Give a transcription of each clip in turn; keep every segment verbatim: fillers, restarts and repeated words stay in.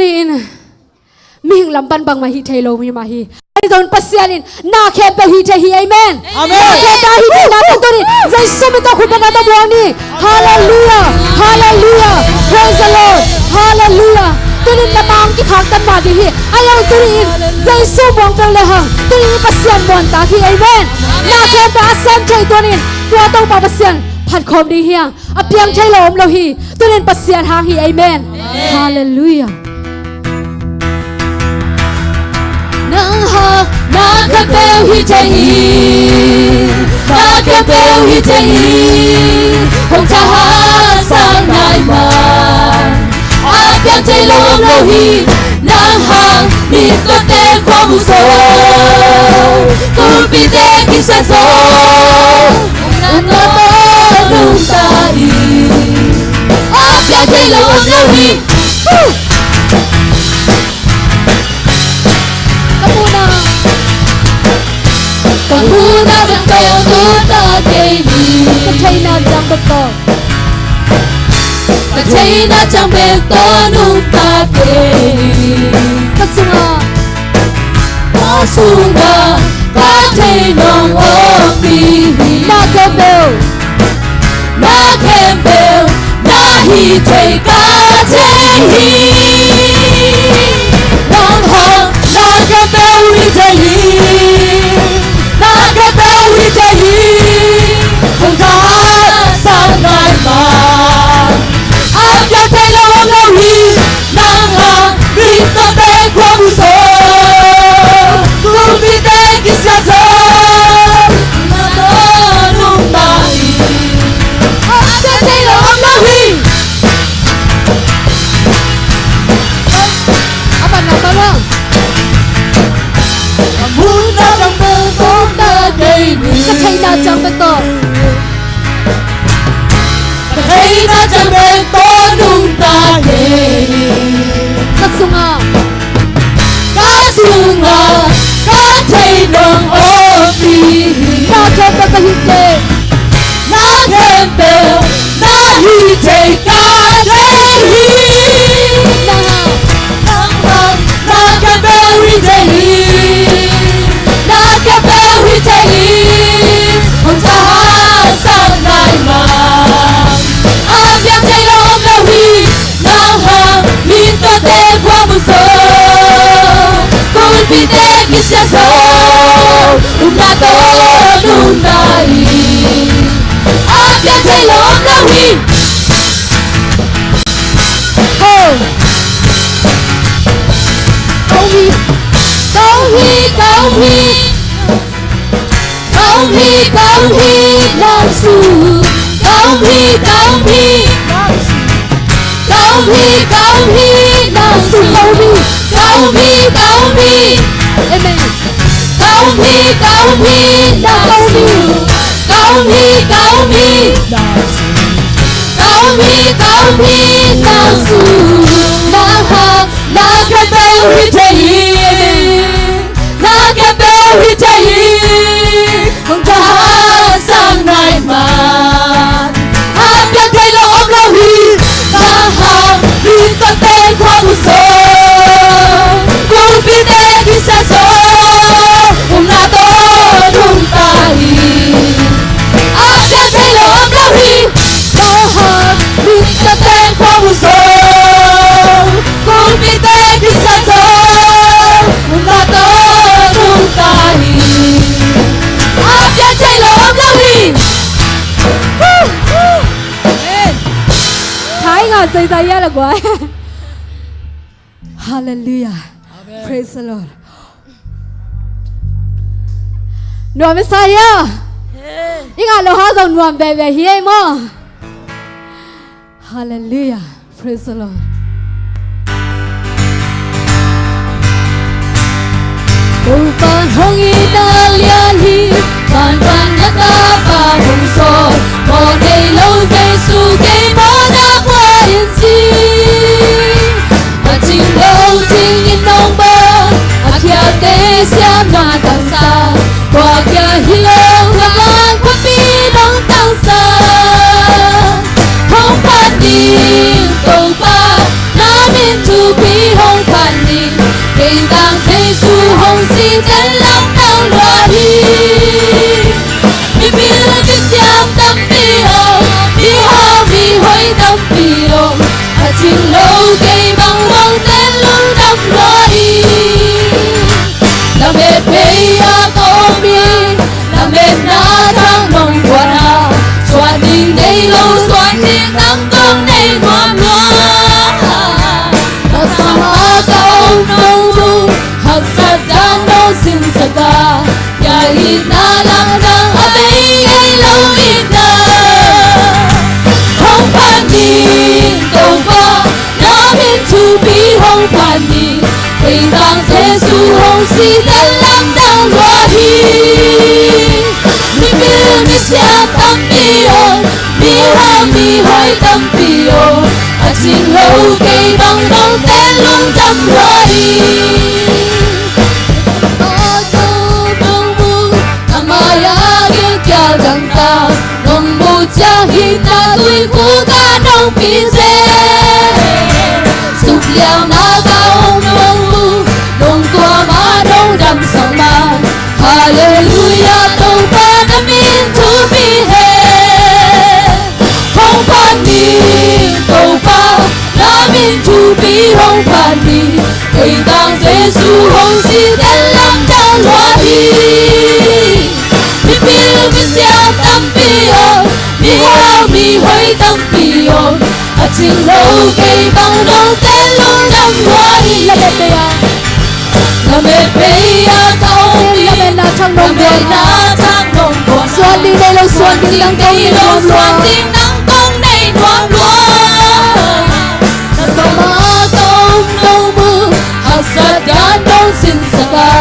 In mihing lam pan bangmah hih thei lo mi mah hi. Ahi zongin Pasian in na khempeuh hih thei hi. Amen. Amen. Na khempeuh hih thei na tawh tunin Jesu min tawh khut bengna tawh buang ni. Halleluiah. Halleluiah. Praise the Lord. Halleluiah. Tunin na mang kikhak tan mah ding hi. Ahi zong tunin Jesu buang bel le hang, tunin Pasian muantak hi. Amen. Na khempeuh a sem thei tunin tua Topa Pasian phat khawm ding hi hang. A piang thei lo om lo hi. Tunin Pasian hang hi. Amen. Halleluiah. Nang hang na khempeuh hih thei hi. Na khempeuh hih thei hi. Hong thahatsak nai man, a piang thei lo om lo hi. Nang hang mi tuate khua mu zo, kumpite kisia zo, nang na tawh nungta hi. A piang thei lo om lo hi. Ka muhna, ka muhna ciang bek tawh nungta kei ni. Ka theihna ciang bek tawh, ka theihna ciang bek tawh nungta kei ni. Ka sungah, ka sungah ka thei nong ompih hi. Na khempeuh, na khempeuh na hih thei ka thei hi. Nang hang na khempeuh hih thei hi. Na khempeuh hih thei hi. Hong thahatsak nai man, a piang thei lo om lo hi. Nang hang mi tuate khua mu zo, kumpite kisia zo, nang na tawh nungta hi. A piang thei lo om lo hi. A ban na tawh lo. Ka muhna ciang bek tawh nungta kei ni. Ka theihna ciang bek tawh, ka theihna ciang bek tawh nungta kei ni. Ka sungah, ka sungah ka thei nong ompih hi. Na khempeuh ka hih thei, na khempeuh na hih thei ka thei hi. Nang hang, nang hang na khempeuh hih thei hi. Na khempeuh hih thei hi. Hong thahatsak nai man, a piang thei lo om lo hi. Nang hang mi tuate khua mu zo, kumpite kisia zo, nang na tawh nungta hi. A piang thei lo om lo hi. Ho. Ka um hi, ka um hi, ka um hi. Ka um hi, ka um hi, nang su. Ka um hi, ka um hi, nang su. Ka um hi, ka um hi, nang su. Ka um hi, ka um hi, ka um hi. Amen. Ka um hi, ka um hi, nang su. Ka um hi, ka um hi, nang su. Ka um hi, ka um hi, nang su. Nang hang na khempeuh hih thei hi. Na khempeuh hih thei hi. Hong thahatsak nai man, a piang thei lo om lo hi. Nang hang mi tuate khua mu zo, kumpite kisia zo, nang na tawh nungta hi. A piang thei lo om lo hi. Nang hang mi tuate khua mu zo, kumpite kisia zo, nang na tawh nungta hi. A piang thei lo om lo hi. Amen. Thai nga zai zai ya la guai. Hallelujah. Amen. Praise the Lord. Nuam e Saya. Amen. I ngah lo hang zong nuam veve hi ei maw. Hallelujah. Praise the Lord. Topa'n hong it a lian hi, banban na tapa hong sawl, mawh nei lo Jesu kei mawhna pua in si. A cing lo cing in nong bawl, a khialte siamna tangsa, tua kia hi lo, ka vantungpi nong tangsa. Hong pan ding Topa, na min thupi hong Itna lamdang a bei ngei lo itna. Hong phat ning Topa, na min thupi hong phat ning. Kei tang Jesu hong sihtel lamdang lua hi. Mipil misiam tampi om, mihau mihoi tampi om. A cing lo kei bang nong tel lungdam lua hi. Aw Topa nong mu, a mai-ah gilkial dangtak nong mu ciang, hihna tuikhuk ah nong pite. Sukliamna ka om nong mu, nong tuam a nong damsak mah. Halleluiah, Topa na min thupi hi. Hong phat ning Topa, na min thupi hong phat ning. Kei tang Jesu hong sihtel lamdang lua hi. Mipil misiam tampi om, mihau mihoi tampi om. A cing lo kei bang nong tel lungdam lua hi. Lamet bei-ah, lamet bei-ah ka om hi. Lametna thak nong buang, lametna thak nong buang. Suan ding nei lo suan ding, nang kong nei nuam lua. Suan ding nang kong nei nuam lua. Na sawm a ka om nong mu, haksat dan nong sinsak a,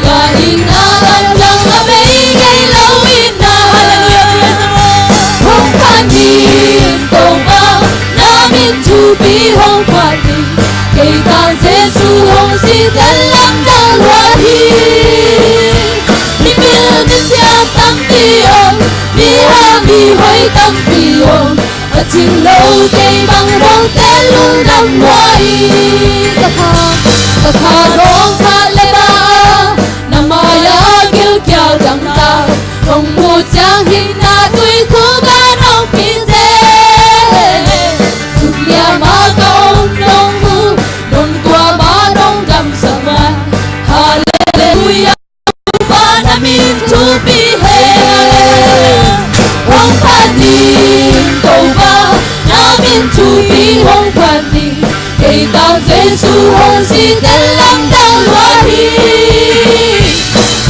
ka itna lamdang a bei ngei lo itna. Halleluiah, praise the Lord. Hong phat ning Topa, na min thupi hong phat ning. Kei tang Jesu hong sihtel lamdang lua hi. Mipil misiam tampi om, mihau mihoi tampi om. A cing lo kei bang nong tel lungdam lua hi. Ka pha, ka pha dong khat le ba, na mai-ah gilkial dangtak nong mu ciang, hihna tuikhuk ah nong pite. Sukliamna ka om nong mu, nong tuam a nong damsak mah. Halleluiah. Topa na min thupi hi. Hong phat ning Topa, na min thupi hong phat ning. Kei tang Jesu hong sihtel lamdang lua hi.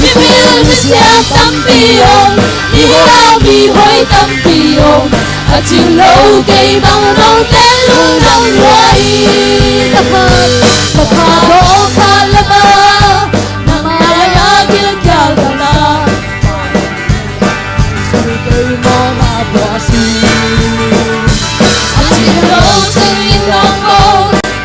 Mipil misiam tampi om, mihau mihoi tampi om. A cing lo kei bang nong tel lungdam lua hi. Ka phat, ka phat dong khat le ba, na mai-ah gilkial dangtak. A cing lo cing in nong ko,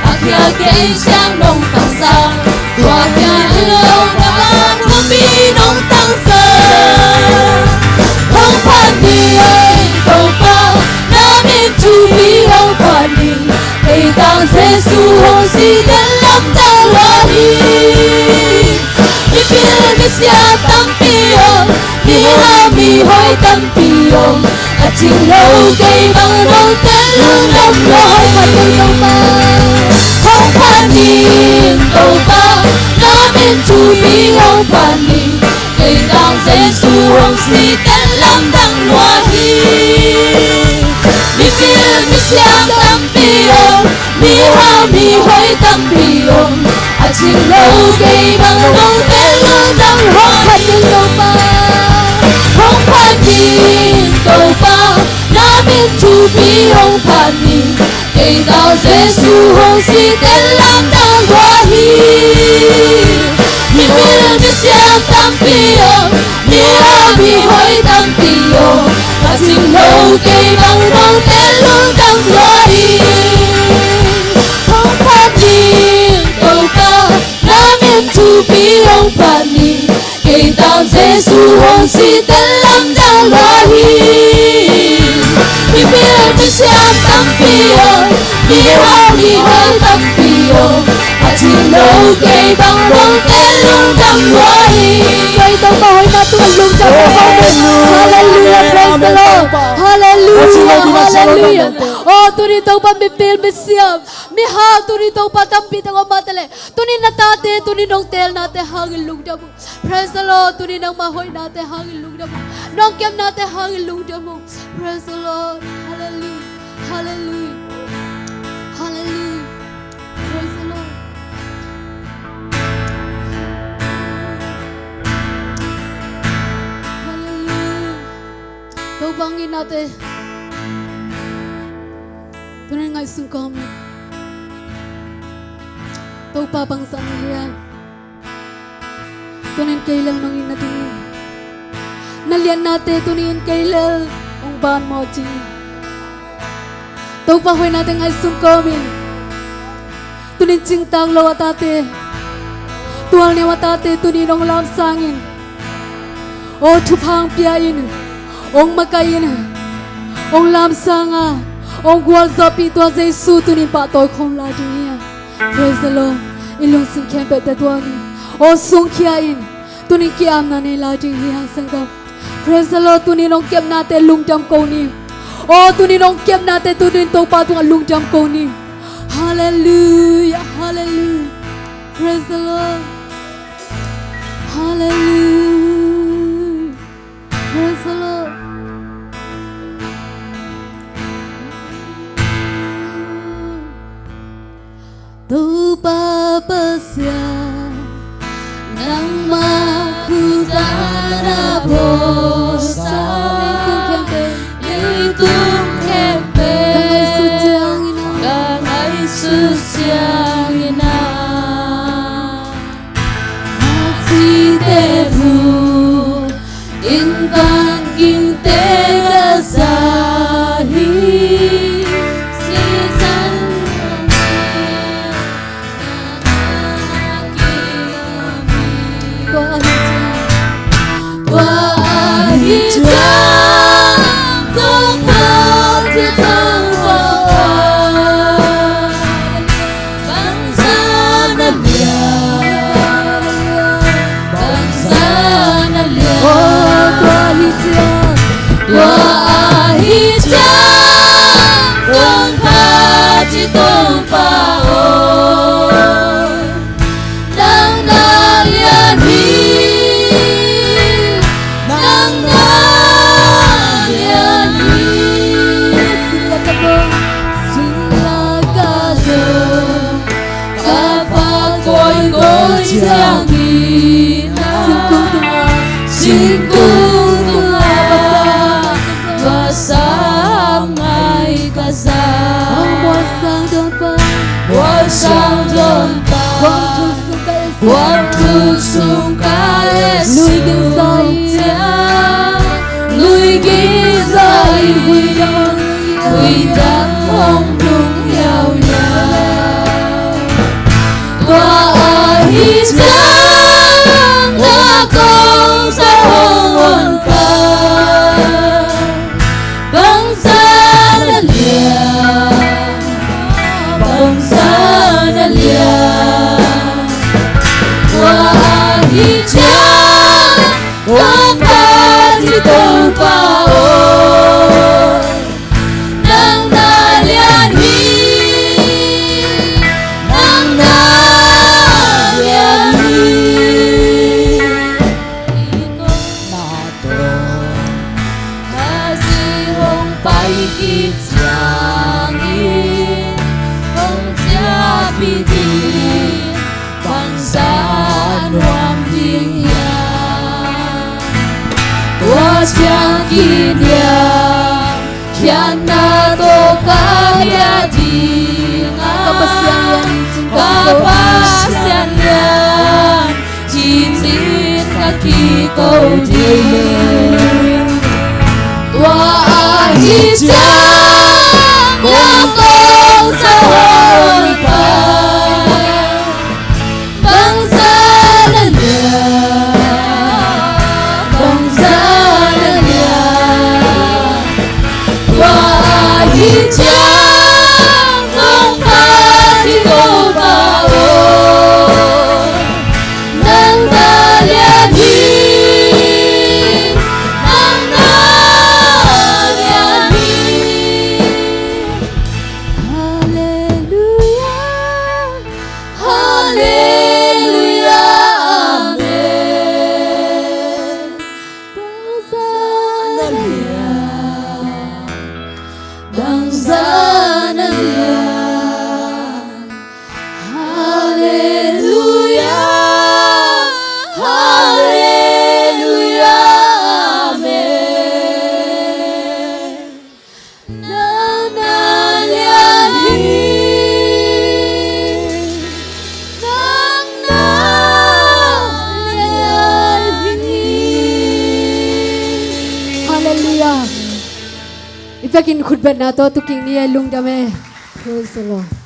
a khia kei siang nong tangsak. Tua khia in lo ka phat, thupi nong tangsak. Hong phat ning Topa, na min thupi hong phat ning. Kei tang Jesu hong sihtel lamdang lua hi. Mipil misiam tampi om, mihau mihoi tampi om. A cing lo kei bang nong tel lungdam lua hi. Hong phat ning Topa, hong phat ning Topa, na min thupi hong phat ning. Kei tang Jesu hong sihtel lamdang lua hi. Mipil misiam tampi om, mihau mihoi tampi om. A cing lo kei bang nong tel lungdam lua hi. Hong phat ning Topa, hong phat ning Topa, na min thupi hong phat ning. Kei tang Jesu hong sihtel lamdang lua hi. Mipil misiam tampi om, mihau mihoi tampi om. A cing lo kei bang nong tel lungdam lua hi. Hong phat ning Topa, na min thupi hong phat ning. Kei tang Jesu hong sihtel lamdang lua hi. Mipil misiam tampi om, mihau mihoi tampi om. A cing lo kei bang nong tel lungdam lua hi. Kei Topa hoihna tungah lungdam lua hi. Halleluiah, praise the Lord. Halleluiah, halleluiah. Oh, tuni Topa mipil misiam, mihau, tuni Topa tampi tawh om mah taleh, tuni na tate, tuni nong telnate hangin lungdam uh. Praise the Lord. Tuni nangmah hoihnate hangin lungdam uh. Nong kepnate hangin lungdam uh. Praise the Lord. Hallelujah. Hallelujah. Hallelujah. Praise the Lord. Nate, tuni in ngaihsun kawm in, Topa bangzah na lian. Tuni in kei lel nong it nadingin, na liatnate tuni in kei lel hong banmawh dingin, Topa hoihnate ngaihsun kawm in, tuni in cingtak lo a tate, tualneu a tate tuni in hong lamsang in, aw thupha hong pia in, hong makaih in, hong lamsang a, hong gualzawhpih tua Jesu tuni in pahtawi khawm lai ding hi hang. Praise the Lord. I lungsim khempeuhte tua ni. Aw sungkhia in, tuni in ki-apna nei lai ding hi hang sanggam. Praise the Lord. Tuni in hong kepnate lungdam ko ni. Aw tuni in hong kepnate tuni in Topa tungah lungdam ko ni. Hallelujah, hallelujah. Praise the Lord. Hallelujah. Praise the Lord. Topa Pasian, nangmah khut ah na phawksa leitung khempeuh, leitung khempeuh ka ngaihsut ciangin ah, ka ngaihsut ciangin ah, Makcite thu in vangingte ka za hi. Sisan tua ahi ciang, tua ahi ciang, Topa ci Topa bangzah na lian, bangzah na lian. Oh, tua ahi ciang, tua ahi ciang, Topa ci Topa aw, nang na lian hi, nang na lian hi. Sila ka dong, sila ka dong, ka vak kawikawi ciangin ah, singkung tungah, singkung tungah va sam ngai ka za. Mual sang dawn pa, mual sang dawn pa, kuang thuk sung ka et, kuang thuk sung ka et, lui ging zai ciang, lui ging zai, lui ging, lui dang hong lung yau yau. Tua ahi ciang na kong sa hong on pa, bangzah na lian, bangzah na lian. Tua ahi ciang, Topa ci Topa aw, nang na lian hi, nang na lian hi. Na tawh Khazih hong pai khit ciangin hong ciahpih ding bangzah nuam ding hiam? Tua ciang kiniam khiatna tawh ka hiah ding a, ka Pasian lian, ka Pasian lian, cicin ka kiko ding. Tua ahi ciang na kong sa hong pai, bangzah na lian, bangzah na lian. Tua ahi ciang Topa ci Topa aw, nang na lian hi, nang na lian hi. Hallelujah. Pekin khutbetna tawh tuking ni e, lungdam e. Praise the Lord.